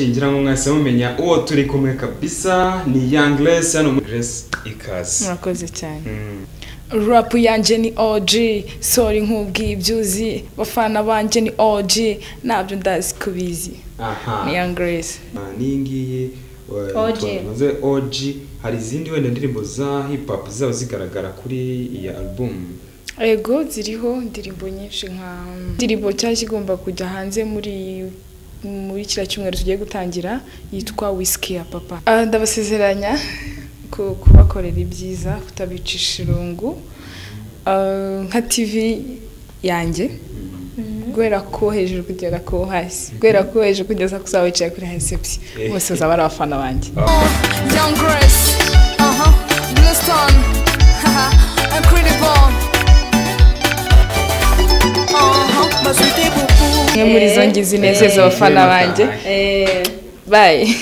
Ngira ngo mwese mumenya uwo turi kumwe kabisa ni Young Grace hano muri Grace ikaze. Murakoze cyane. Rap yanjye ni OG, sorry nkubwiye ibyuzi, bafana banjye ni OG, nabyo ndazi kubizi. Aha. Ni Young Grace. N'iyi ngiyi OG. Tumaze OG, hari izindi wenda ndirimbo za hip hop zaba zigaragara kuri iyi album? Ego, ziriho indirimbo nyinshi, nka indirimbo cyari igomba kujya hanze muri kiriya cyumweru tugiye gutangira yitwa Whisky ya Papa. Ndabasezeranya kubakorera ibyiza, kutabicisha irungu. Nka TV yanjye, guhera ko hejuru kugera ko hasi, guhera ko hejuru kugeza kuzaba wicaye kuri reception, bose bazaba ari abafana banjye. Young Grace, Bluestone, Incredible. Imwe muri zo ngizi nezeza abafana banjye. Bye.